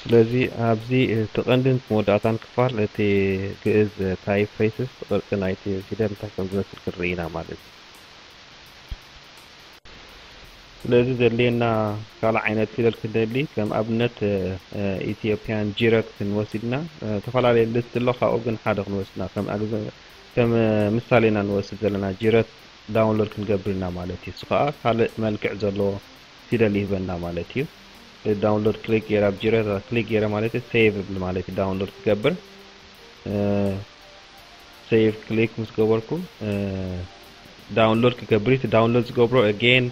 ስለዚ ኣብዚ እቲ ቀንድን መወዳእታን ክፋል እቲ ግእዝ ታይፕ ፌስስ ቅርጺ ናይቲ ፊደል እንታይ ከም ዝመስል ክንርኢ ኢና ማለት እዩ። ስለዚ ዘድልየና ካልእ ዓይነት ፊደል ክንደሊ፣ ከም ኣብነት ኢትዮጵያን ጅረት ክንወስድና፣ ዝተፈላለየ ሊስት ኣሎ፣ ካብኡ ግን ሓደ ክንወስድና። ከም ምሳሌ ኢና ንወስድ ዘለና፣ ጅረት ዳውንሎድ ክንገብር ኢና ማለት እዩ። እሱ ከዓ ካልእ መልክዕ ዘለዎ ፊደል ይህበና ማለት እዩ። ዳውንሎድ ክሊክ ገይረ ኣብ ጅረት ክሊክ ገይረ ማለት እዩ፣ ሴቭ እብል ማለት እዩ። ዳውንሎድ ክገብር፣ ሴቭ ክሊክ ምስ ገበርኩ ዳውንሎድ ክገብር፣ እቲ ዳውንሎድ ዝገብሮ ኣጌን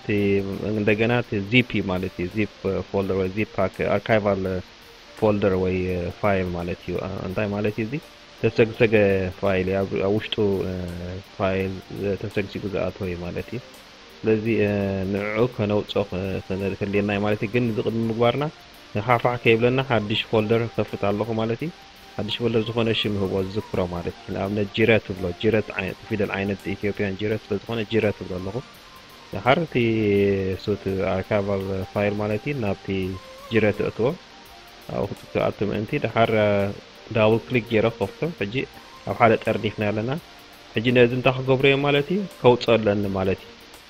እንደገና ዚፕ ማለት እዩ። ዚፕ ፎልደር ወይ ዚፕ ኣርካይቫል ፎልደር ወይ ፋይል ማለት እዩ። እንታይ ማለት እዩ እዚ? ተሰግሰገ ፋይል እዩ። ኣብ ውሽጡ ፋይል ተሰግሲጉ ዝኣተወ እዩ ማለት እዩ። ስለዚ ንዕዑ ከነውፅኦ ከድልየና እዩ ማለት እዩ። ግን እዚ ቅድሚ ምግባርና ንሓፋሕ ከይብለና ሓድሽ ፎልደር ከፍት ኣለኹ ማለት እዩ። ሓድሽ ፎልደር ዝኾነ ሽም ይህቦ ዝዝክሮ ማለት እዩ። ንኣብነት ጅረት ትብሎ፣ ጅረት ፊደል ዓይነት ኢትዮጵያን ጅረት ስለዝኾነ ጅረት ትብሎ ኣለኹ። ድሓር እቲ ሱት ኣርካይቫል ፋይል ማለት እዩ ናብቲ ጅረት እእትዎ። ኣብኡ ክትኣቱ ምእንቲ ድሓር ዳብል ክሊክ ገይረ ክኸፍቶ። ሕጂ ኣብ ሓደ ጠርኒፍና ኣለና። ሕጂ ነዚ እንታይ ክገብሮ እየ ማለት እዩ? ከውፅኦ ኣለኒ ማለት እዩ።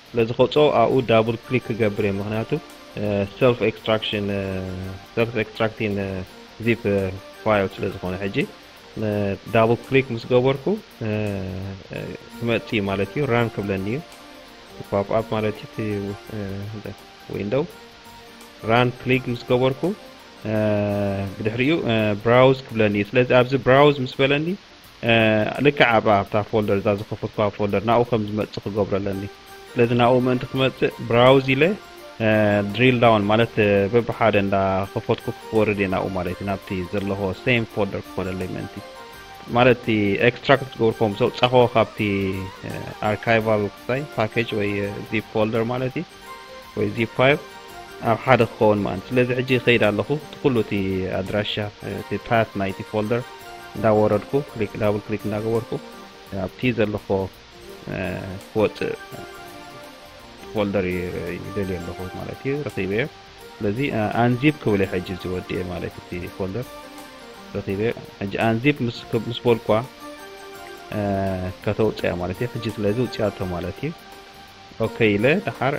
ስለዚ ከውፅኦ ኣብኡ ዳብል ክሊክ ክገብር እየ፣ ምክንያቱ ሰልፍ ኤክስትራክሽን ሰልፍ ኤክስትራክቲን ዚፕ ፋይል ስለ ዝኾነ ሕጂ ዳብል ክሊክ ምስ ገበርኩ ክመፅእ እዩ ማለት እዩ። ራን ክብለኒ እዩ። ፖፕ ኣፕ ማለት እዩ ዊንዶው። ራን ክሊክ ምስ ገበርኩ ብድሕሪኡ ብራውዝ ክብለኒ እዩ። ስለዚ ኣብዚ ብራውዝ ምስ በለኒ ልክዕ ኣብ ኣብታ ፎልደር እዛ ዝኸፈትኩዋ ፎልደር ናብኡ ከም ዝመፅእ ክገብሮ ኣለኒ። ስለዚ ናብኡ ምእንቲ ክመፅእ ብራውዝ ኢለ ድሪል ዳውን ማለት በብሓደ እንዳ ከፈትኩ ክወርድ እየ ናብኡ ማለት እዩ። ናብቲ ዘለኹ ሴም ፎልደር ክኾነለይ ምእንቲ ማለት እቲ ኤክስትራክት ዝገብርኩም ዘውፃኽዎ ካብቲ ኣርካይቫል ክሳይ ፓኬጅ ወይ ዚፕ ፎልደር ማለት እዩ ወይ ዚፕ ፋይል ኣብ ሓደ ክኸውን ማለት። ስለዚ ሕጂ ይኸይድ ኣለኹ። እቲ ኩሉ እቲ ኣድራሻ እቲ ፓት ናይቲ ፎልደር እንዳወረድኩ ክሊክ ዳብል ክሊክ እንዳገበርኩ ኣብቲ ዘለኹ ክወፅእ ፎልደር ይደልየ ኣለኹ ማለት እዩ። ረኺበዮ። ስለዚ ኣንዚፕ ክብል እየ ሕጂ እዚ ወዲኤ ማለት እቲ ፎልደር ረኺበዮ። ሕጂ ኣንዚፕ ምስ በልኳ ከተውፅያ ማለት እዩ። ሕጂ ስለዚ ውፅኣቶ ማለት እዩ። ኦኬ ኢለ ድሓር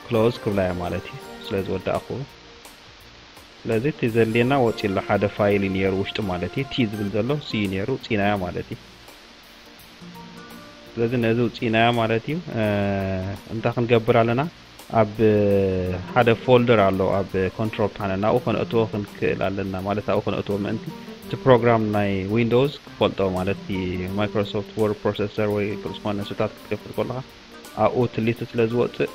ክሎዝ ክብላ እያ ማለት እዩ። ስለ ዝወዳእኹ ስለዚ እቲ ዘድልየና ወፂ ኣሎ ሓደ ፋይል እዩ ነይሩ ውሽጡ ማለት እዩ። ቲ ዝብል ዘሎ ሲ እዩ ነይሩ ውፂናዮ ማለት እዩ። ስለዚ ነዚ ውፂናዮ ማለት እዩ። እንታይ ክንገብር ኣለና? ኣብ ሓደ ፎልደር ኣሎ ኣብ ኮንትሮል ፓነል ናብኡ ከነእትዎ ክንክእል ኣለና ማለት ኣብኡ ከነእትዎ ምእንቲ እቲ ፕሮግራም ናይ ዊንዶውስ ክፈልጦ ማለት ማይክሮሶፍት ወርድ ፕሮሰሰር ወይ ዝኾነ ስታት ክትከፍት ከለካ ኣብኡ ትሊቲ ስለ ዝወፅእ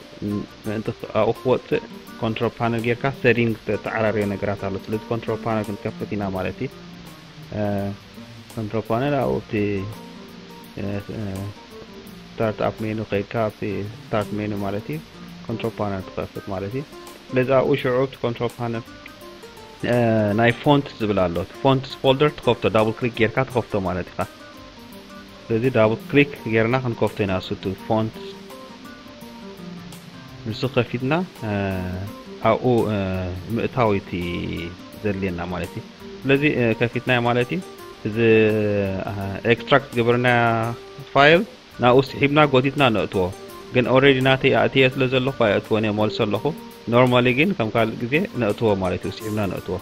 ምእንቲ ኣብኡ ክወፅእ ኮንትሮል ፓነል ጌርካ ሴቲንግ ዝተዓራረየ ነገራት ኣሎ። ስለዚ ኮንትሮል ፓነል ክንከፍት ኢና ማለት እዩ። ኮንትሮል ፓነል ኣብኡ እቲ ስታርት ኣፕ ሜኑ ከይድካ ኣብቲ ስታርት ሜኑ ማለት እዩ ኮንትሮል ፓነል ትኸፍት ማለት እዩ። ስለዚ ኣብኡ ሽዑ እቲ ኮንትሮል ፓነል ናይ ፎንት ዝብል ኣሎ። ፎንትስ ፎልደር ትኸፍቶ ዳብል ክሊክ ጌርካ ትኸፍቶ ማለት ኢኻ። ስለዚ ዳብል ክሊክ ጌርና ክንከፍቶ ኢና። ሱቱ ፎንት ንሱ ከፊትና ኣብኡ ምእታው እቲ ዘድልየና ማለት እዩ። ስለዚ ከፊትናዮ ማለት እዩ። እዚ ኤክስትራክት ዝገበርና ፋይል ናብኡ ስሒብና ጎቲትና ነእትዎ። ግን ኦልሬዲ ናተይ ኣእትየ ስለ ዘለኹ ኣየእትዎን እየ መልሶ ኣለኹ። ኖርማሊ ግን ከም ካልእ ግዜ ነእትዎ ማለት እዩ፣ ስሒብና ነእትዎ።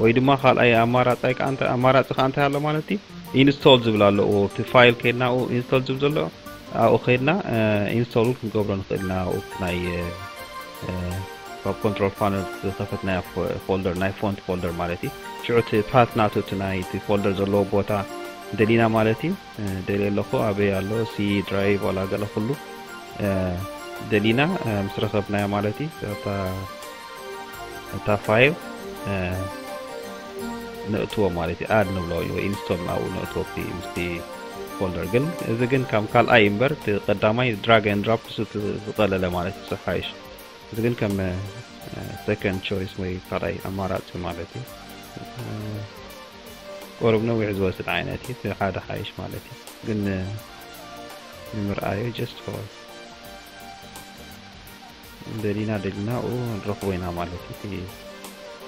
ወይ ድማ ካልኣይ ኣማራፃይ ከዓ እንታይ ኣማራፂ ከዓ እንታይ ኣሎ ማለት እዩ፣ ኢንስቶል ዝብል ኣለዎ። እቲ ፋይል ከይድና ኣብኡ ኢንስቶል ዝብል ዘሎ ኣብኡ ከይድና ኢንስቶል እውን ክንገብሮ ንኽእል ኢና። ኣብኡ ናይ ካብ ኮንትሮል ፓነል ዝኸፈትናዮ ፎልደር ናይ ፎንት ፎልደር ማለት እዩ። ሽዑ እቲ ፓት ናቱ እቲ ናይ እቲ ፎልደር ዘለዎ ቦታ ደሊና ማለት እዩ። ደልየ ኣለኹ ኣበይ ኣሎ ሲ ድራይቭ ዋላ ገለ ኩሉ ደሊና ምስ ረኸብናዮ ማለት እዩ። እታ ፋይል ነእትዎ ማለት እዩ። ኣድ ንብሎ ወይ ኢንስቶል ናብኡ ነእትዎ ምስቲ ፎልደር። ግን እዚ ግን ከም ካልኣይ እምበር እቲ ቀዳማይ ድራግ ኤንድ ድሮፕ ንሱ ዝቐለለ ማለት እዩ፣ ሓይሽ። እዚ ግን ከም ሰከንድ ቾይስ ወይ ካልኣይ ኣማራፂ ማለት እዩ። ቆርብ ነዊሕ ዝወስድ ዓይነት እዩ። እቲ ሓደ ሓይሽ ማለት እዩ። ግን ንምርኣዩ ጀስት ፎር ደሊና ደሊና ኣብኡ ንረኽቦ ኢና ማለት እዩ። እቲ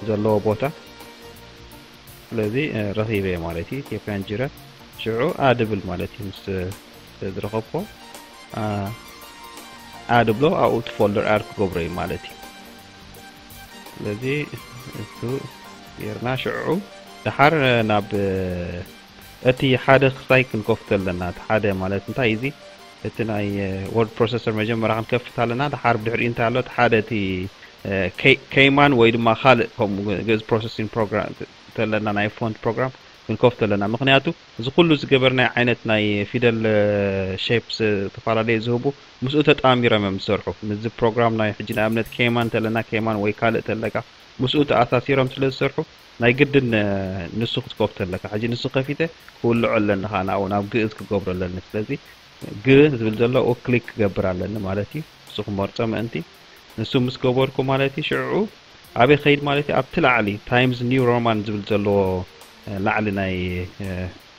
ዘለዎ ቦታ። ስለዚ ረኺበ ማለት እዩ ኢትዮጵያን ጅረት። ሽዑ ኣድብል ማለት እዩ ምስ ዝረኸብኮ ኣድብሎ ኣብኡ እቲ ፎልደር ኣድ ክገብሮ እዩ ማለት እዩ። ስለዚ እሱ ጌርና ሽዑ ደሓር ናብ እቲ ሓደ ክሳይ ክንከፍቶ ኣለና። እቲ ሓደ ማለት እንታይ እዚ እቲ ናይ ወርድ ፕሮሰሰር መጀመርያ ክንከፍት ኣለና። ደሓር ብድሕሪኡ እንታይ ኣሎ እቲ ሓደ እቲ ከይማን ወይ ድማ ካልእ ከምኡ ግእዝ ፕሮሰሲንግ ፕሮግራም ተለና ናይ ፎንት ፕሮግራም ክንከፍቶ ኣለና። ምክንያቱ እዚ ኩሉ ዝገበርናይ ዓይነት ናይ ፊደል ሼፕስ ዝተፈላለዩ ዝህቡ ምስኡ ተጣሚሮም እዮም ዝሰርሑ። ምስዚ ፕሮግራም ናይ ሕጂ ንኣብነት ከይማን ተለና ከይማን ወይ ካልእ ተለካ ምስኡ ተኣሳሲሮም ስለ ዝሰርሑ ናይ ግድን ንሱ ክትከፍቶ ኣለካ። ሕጂ ንሱ ከፊተ ክውልዖ ኣለኒ ከዓ ናብኡ ናብ ግእዝ ክገብሮ ኣለኒ። ስለዚ ግ ዝብል ዘሎ ክሊክ ክገብር ኣለኒ ማለት እዩ። ንሱ ክመርጾ ምእንቲ ንሱ ምስ ገበርኩ ማለት እዩ ሽዑ ኣበይ ከይድ ማለት እዩ ኣብቲ ላዕሊ ታይምስ ኒው ሮማን ዝብል ዘለዎ ላዕሊ ናይ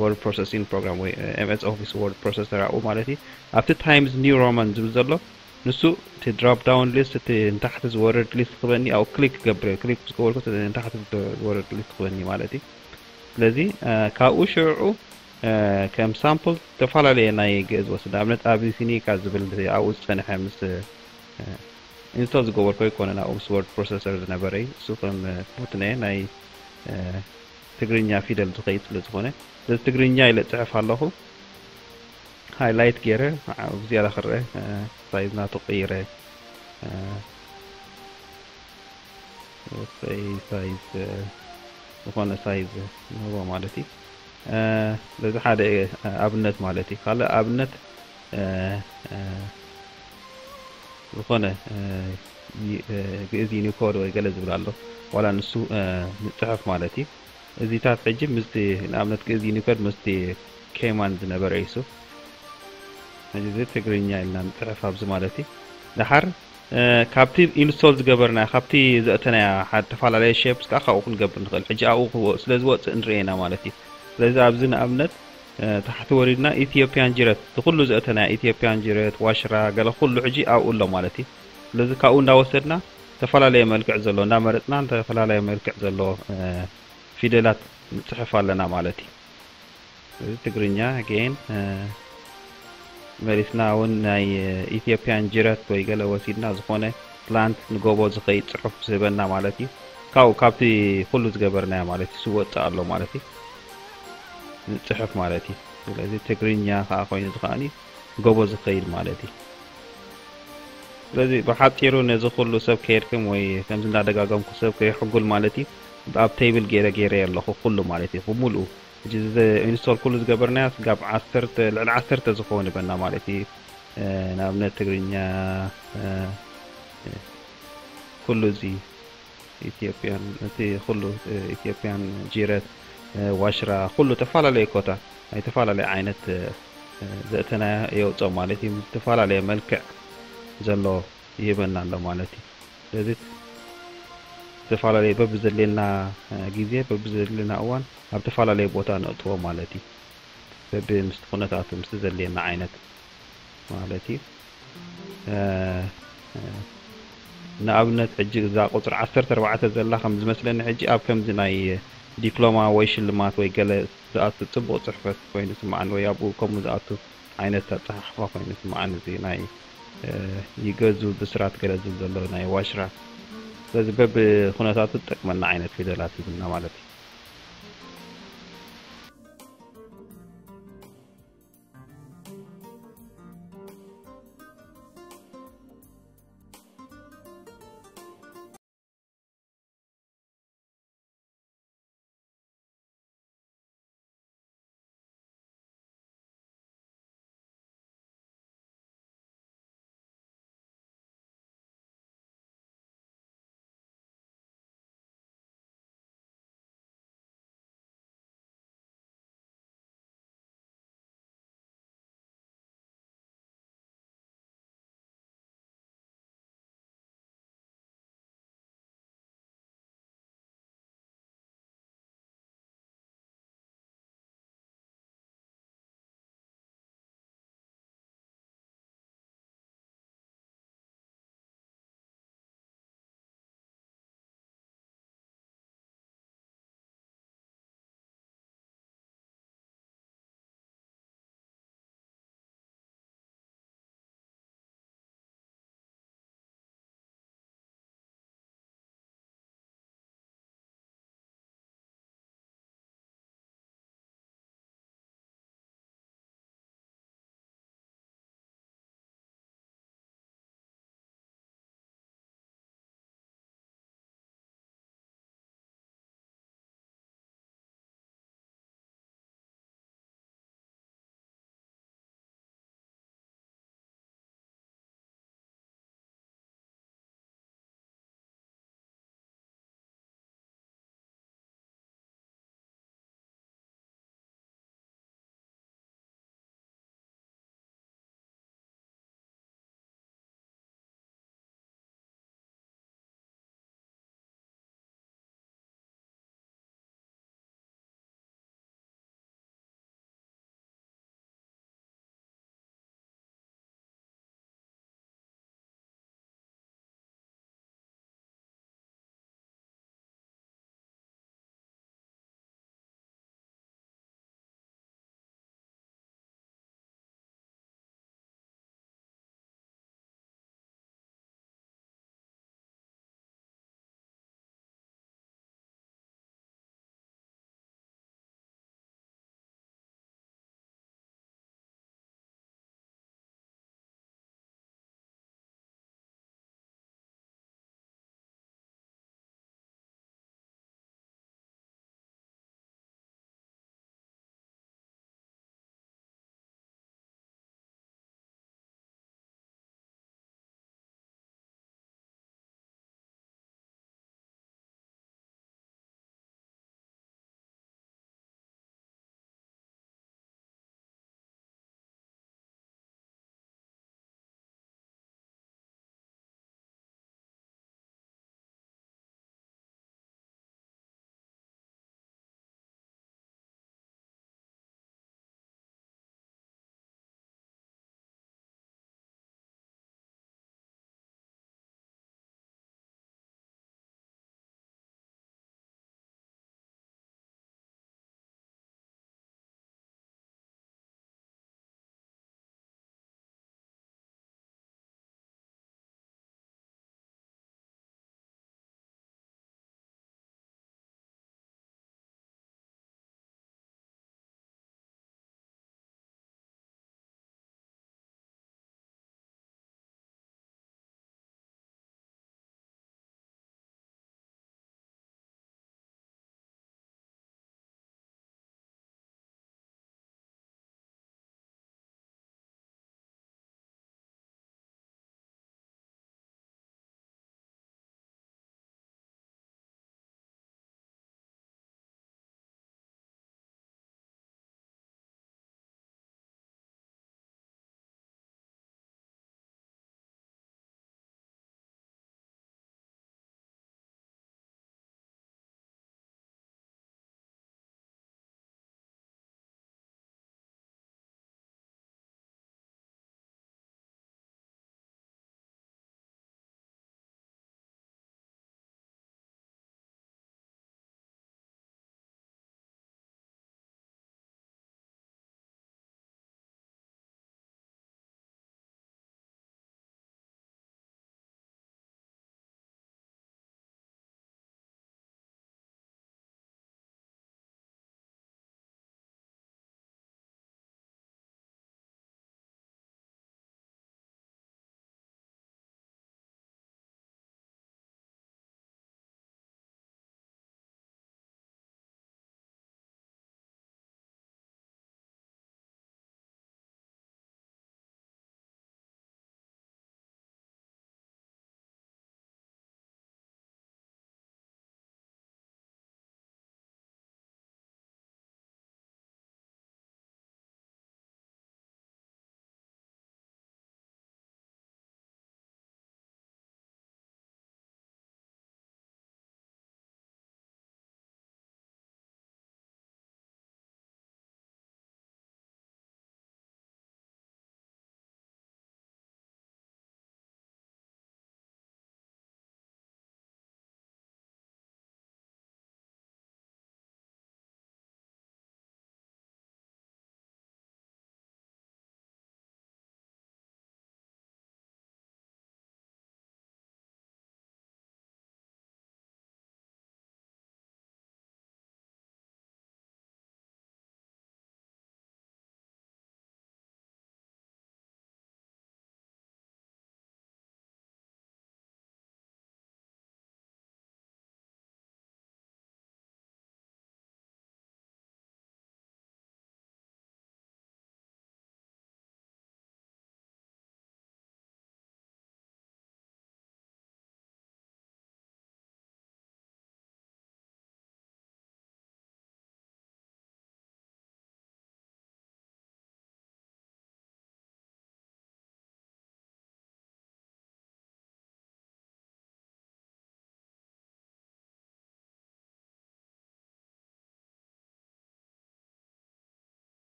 ወርድ ፕሮሰሲንግ ፕሮግራም ወይ ኤምኤስ ኦፊስ ወርድ ፕሮሰሰር ኣብኡ ማለት እዩ ኣብቲ ታይምስ ኒው ሮማን ዝብል ዘሎ ንሱ እቲ ድሮፕ ዳውን ሊስት እቲ ንታሕቲ ዝወርድ ሊስት ክበኒ ኣብኡ ክሊክ ክገብር ክሊክ ምስ ገበርኩ ንታሕቲ ዝወርድ ሊስት ክበኒ ማለት እዩ። ስለዚ ካብኡ ሽዑ ከም ሳምፕል ዝተፈላለየ ናይ ግእዝ ወስድ ኣብነት ኣቢሲኒካ ዝብል ኣብኡ ዝፀንሐ ምስ ኢንስቶል ዝገበርኮ ኣይኮነን ኣብኡ ምስ ወርድ ፕሮሰሰር ዝነበረ እዩ እሱ ከም ፉትነ ናይ ትግርኛ ፊደል ዝኸይድ ስለ ዝኾነ ስለዚ ትግርኛ ኢለ ፅሕፍ ኣለኹ። ሃይላይት ገይረ ብዝያዳ ክረአ ሳይዝ ናቱ ቀይረ ሳይዝ ዝኾነ ሳይዝ ንህቦ ማለት እዩ። በዚ ሓደ ኣብነት ማለት እዩ። ካልእ ኣብነት ዝኾነ ግእዝ ዩኒኮድ ወይ ገለ ዝብል ኣሎ ዋላ ንሱ ንፅሕፍ ማለት እዩ። እዚታት ሕጂ ምስቲ ንኣብነት ግእዝ ዩኒኮድ ምስቲ ኬማን ዝነበረ ኢሱ ሕጂ እዚ ትግርኛ ኢልና ንፅሕፍ ኣብዚ ማለት እዩ። ደሓር ካብቲ ኢንስቶል ዝገበርና ካብቲ ዘእተናያ ሓደ ተፈላለየ ሼፕስ ከዓ ካብኡ ክንገብር ንኽእል። ሕጂ ኣብኡ ስለ ዝወፅእ ንርኤና ማለት እዩ። ስለዚ ኣብዚ ንኣብነት ታሕቲ ወሪድና ኢትዮጵያን ጅረት ዝኩሉ ዘእተናያ ኢትዮጵያን ጅረት ዋሽራ ገለ ኩሉ ሕጂ ኣብኡ ኣሎ ማለት እዩ። ስለዚ ካብኡ እንዳወሰድና ዝተፈላለየ መልክዕ ዘሎ እንዳመረፅና ዝተፈላለየ መልክዕ ዘሎ ፊደላት ንፅሕፍ ኣለና ማለት እዩ። እዚ ትግርኛ ጌን መሊስና እውን ናይ ኢትዮጵያን ጅረት ወይ ገለ ወሲድና ዝኾነ ፕላንት ንጎቦ ዝኸይድ ፅሑፍ ዝህበና ማለት እዩ። ካብኡ ካብቲ ኩሉ ዝገበርናዮ ማለት እዩ ስወፅእ ኣሎ ማለት እዩ ንፅሕፍ ማለት እዩ። ስለዚ ትግርኛ ከዓ ኮይኑ ዝኸኣኒ ጎቦ ዝኸይድ ማለት እዩ። ስለዚ ብሓፂሩ ነዚ ኩሉ ሰብ ከየድክም ወይ ከምዚ እንዳደጋገምኩ ሰብ ከየሕጉል ማለት እዩ። ኣብ ቴብል ገይረ ገይረ ኣለኹ ኩሉ ማለት እዩ ብምሉኡ ሕጂ ኢንስቶል ኩሉ ዝገበርናዮ ስጋብ ዓሰርተ ልዕሊ ዓሰርተ ዝኾኑ በና ማለት እዩ። ንኣብነት ትግርኛ ኩሉ እዚ ኢትዮጵያን እቲ ኩሉ ኢትዮጵያን ጅረት ዋሽራ ኩሉ ተፈላለየ ኮታ ናይ ተፈላለየ ዓይነት ዘእተናዮ የውፅኦ ማለት እዩ። ዝተፈላለየ መልክዕ ዘሎ ይህበና ኣሎ ማለት እዩ። ስለዚ ዝተፈላለየ በብዘድልየና ግዜ በብዘድልየና እዋን ኣብ ተፈላለየ ቦታ ነእትዎ ማለት እዩ። በቢ ምስቲ ኩነታቱ ምስቲ ዘድልየና ዓይነት ማለት እዩ። ንኣብነት ሕጂ እዛ ቁፅሪ ዓሰርተ ኣርባዕተ ዘላ ከም ዝመስለኒ ሕጂ ኣብ ከምዚ ናይ ዲፕሎማ ወይ ሽልማት ወይ ገለ ዝኣቱ ፅቡቕ ፅሕፈት ኮይኑ ስማዓን ወይ ኣብኡ ከምኡ ዝኣቱ ዓይነት ኣፀሓሕፋ ኮይኑ ስማዓን እዚ ናይ ይገዙ ብስራት ገለ ዝብል ዘሎ ናይ ዋሽራ ስለዚ በቢ ኩነታቱ ዝጠቅመና ዓይነት ፊደላት ይብልና ማለት እዩ።